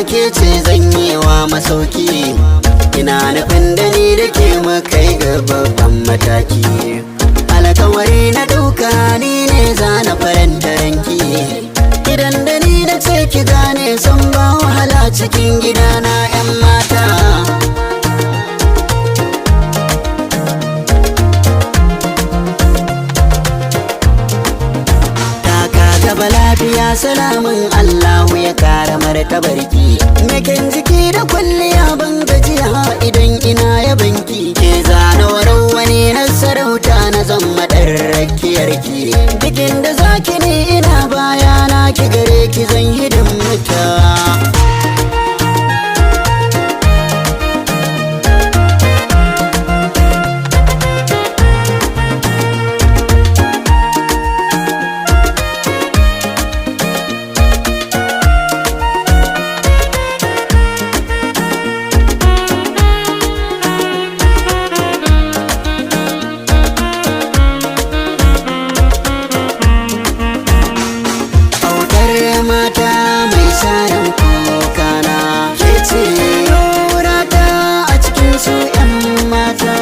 Ke ce zan yi wa masauki. Ina nufin da ni da ke mu kai ga babban mataki. Alkawari na ɗauka, ni ne za na faranta ranki. Idan da ni da ce ki gane san ba wahala cikin gidana, 'yan mata. Taka gaba lafiya, salamin Allahu ya kara martabarki. Mekin jiki da kwalliya, ban gajiya idan ina yabanki. Ke zana warau wani na sarauta na zama ɗan rakiyarki. Bikin da zaki ne ina bayana, ki gare ki zan hidimta. Autar mata mai saran kokana, ke ce rata a cikin su 'yan mata.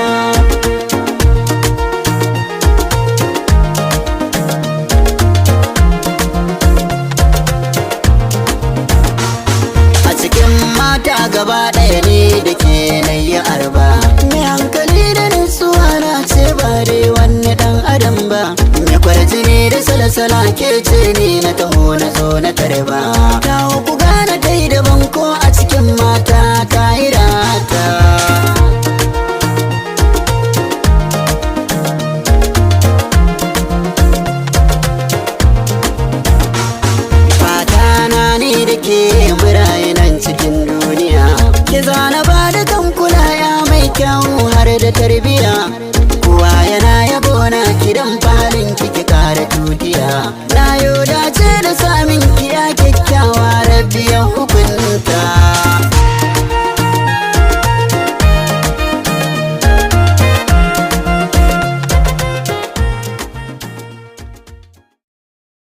A cikin mata gaba ɗaya ne da ke na yi arba. Mai hankali da nutsuwa na ce ba dai wani ɗan adam ba. Mai kwarjini da salasala, ke ce ne na taho na zo na tarba. Ta ku gane ta yi daban ko a cikin mata ta yi rata. Fata na ni da ke muraye nan cikin duniya. Ki zana ba da kan kula ya mai kyau har da tarbiya.